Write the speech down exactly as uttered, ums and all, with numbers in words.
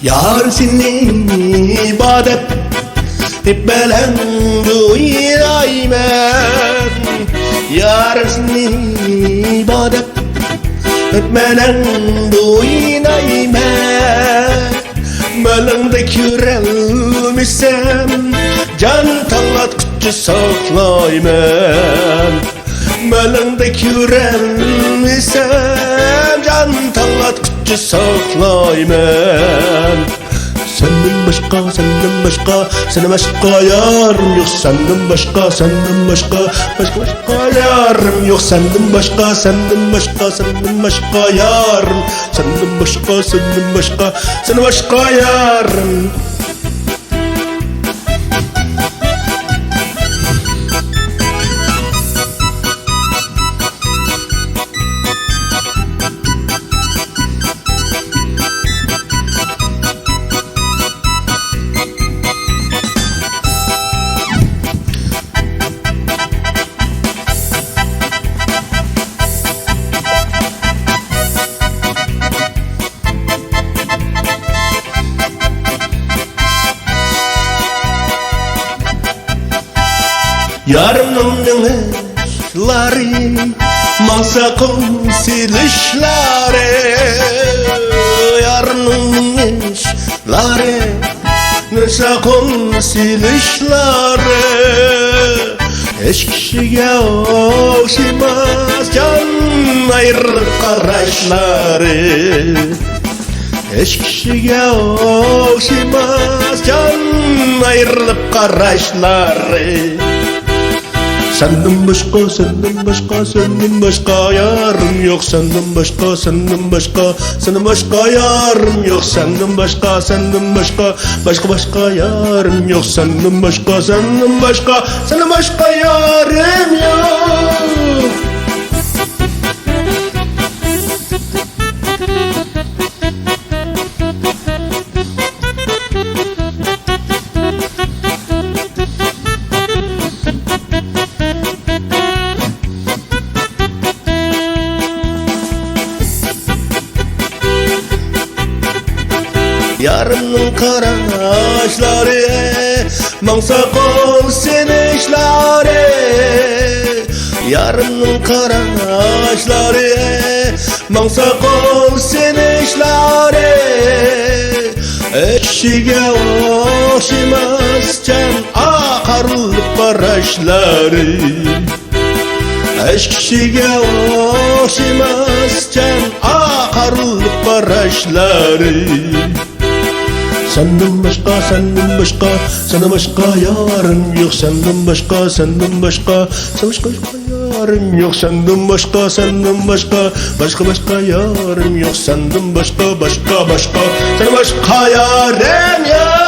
يار سېنى بار دەپ، بەلەن ئوينايمەن. يار سېنى بار دەپ، مەن ئوينايمەن. مېنىڭدە كۆرەلمىسەم، جان تاللاتقۇچە ساقلايمەن. مېنىڭدە كۆرەلمىسەم، جان تاللاتقۇچە ساقلايمەن. سەندىن باشقا، سەندىن باشقا، سەندىن باشقا يارىم يوق. سەندىن باشقا، سەندىن باشقا، باشقا، باشقا يارىم يوق. سەندىن باشقا، سەندىن باشقا، سەندىن باشقا يارىم. سەندىن باشقا، سەندىن باشقا، سەندىن باشقا يارىم. يارنىڭ مېڭىشلىرى، ماڭسا قول سېلىشلىرى. يارنىڭ مېڭىشلىرى، ماڭسا قول سېلىشلىرى. ھېچ كىشىگە ئوخشىماس جان ئايرىلىپ قاراشلىرى. ھېچ كىشىگە ئوخشىماس جان ئايرىلىپ قاراشلىرى. سەندىن باشقا، سەندىن باشقا، سەندىن باشقا يارىم يوق. سەندىن باشقا، سەندىن باشقا، سەندىن باشقا يارىم يوق. سەندىن باشقا، سەندىن باشقا، باشقا، باشقا يارىم يوق. سەندىن باشقا، سەندىن باشقا، سەندىن باشقا يارىم يوق. يارىمنىڭ قاراشلىرى، ماڭسا قول سېلىشلىرى. يارىمنىڭ قاراشلىرى، ماڭسا قول سېلىشلىرى. ھېچ كىشىگە ئوخشىماس جان ئاقارلىق قاراشلىرى. ھېچ كىشىگە ئوخشىماس جان ئاقارلىق قاراشلىرى. سەندىن باشقا، سەندىن باشقا، سەندىن باشقا يارىم يوق. سەندىن باشقا، سەندىن باشقا، سەندىن باشقا يارىم يوق. سەندىن باشقا، سەندىن باشقا، باشقا، باشقا يارىم يوق. سەندىن باشقا، باشقا، باشقا، سەندىن باشقا يارىم يوق.